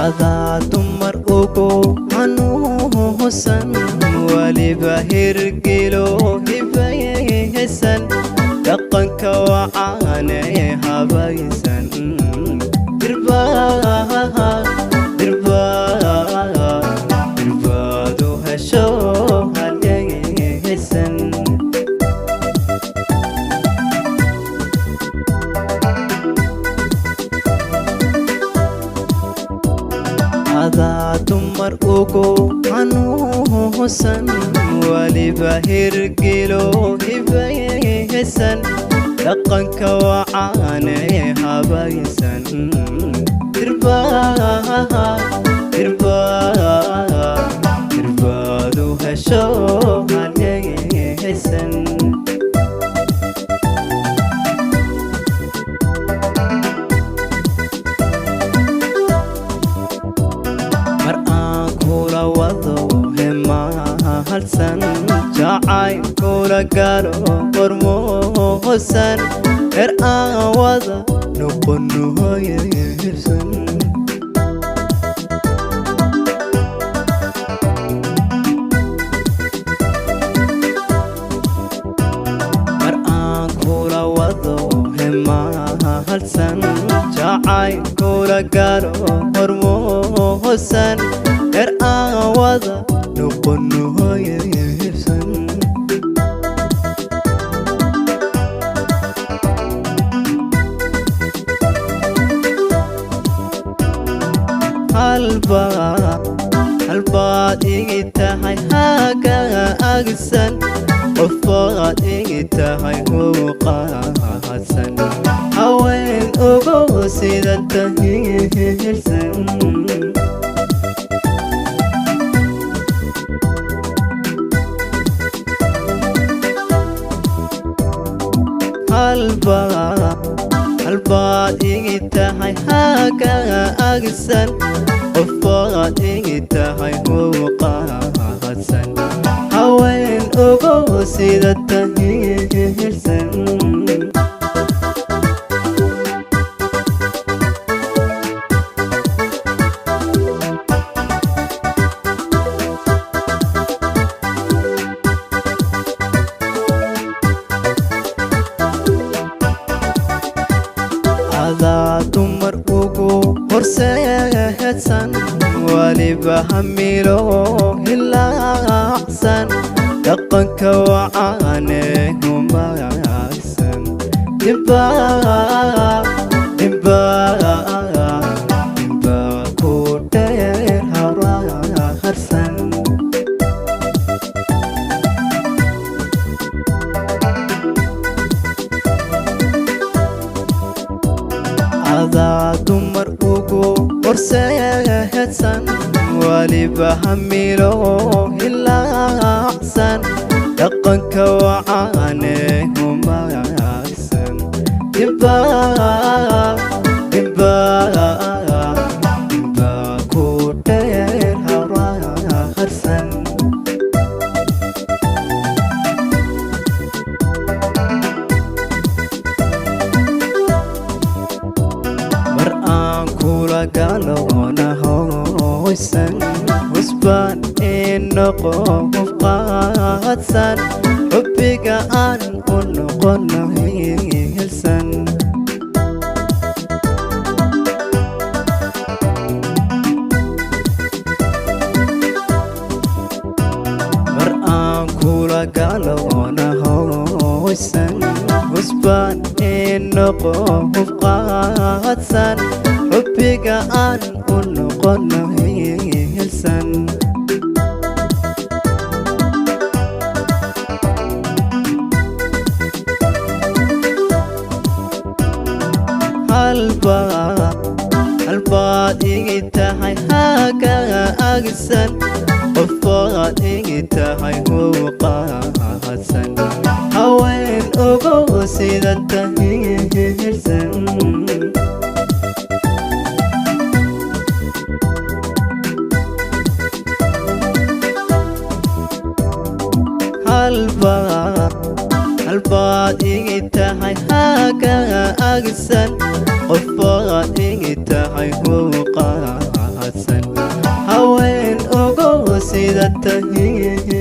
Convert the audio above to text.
Adaa dumar ugu hanuusan, waliba hirgelo hibaysan, dhaqanka wacaane habaysan. Dirbaadu hesho halgeysan. Adaa dumar ugu hanuusan, waliba hirgelo hibaysan, dhaqanka wacaane habaysan. Dirbaadu hesho halgeysan. Mar aan kula wado hemaalsan, jacayl kula galo hormoosan, her aan wada noqono haysan. Mar aan kula wado hemaalsan, jacayl kula galo hormoosan, her aan wada noqono haysan. Halbaad igi tahay haga agsan, qofaad igi tahay huuqaadsan, haween ogo sida tahirsan. Halbaad igi tahay haga agsan, qofaad igi tahay huuqaadsan, haween ogo sida tahirsan. Adaa dumar ugu horseedsan, waliba hamilo hilaacsan, dhaqanka wacaane humaagsan. Dimbaa ku dheer harsan. Adaa dumar ugu horseedsan, waliba hamilo hilaacsan, dhaqanka wacaane humaagsan. Dimbaa ku dheer harsan. Mar aan kula galona hoysan, husbaan in noqo hufqaadsan, xubbiga aan u noqono hilsan. Mar aan kula galona hoysan, husbaan in noqo hufqaadsan, xubbiga aan u noqono hilsan. Halbaad igi tahay haga agsan, qofaad igi tahay huuqaadsan, haween ogo sida tahirsan. Halbaad igi tahay haga agsan, qofaad igi tahay huuqaadsan. Ida tahay.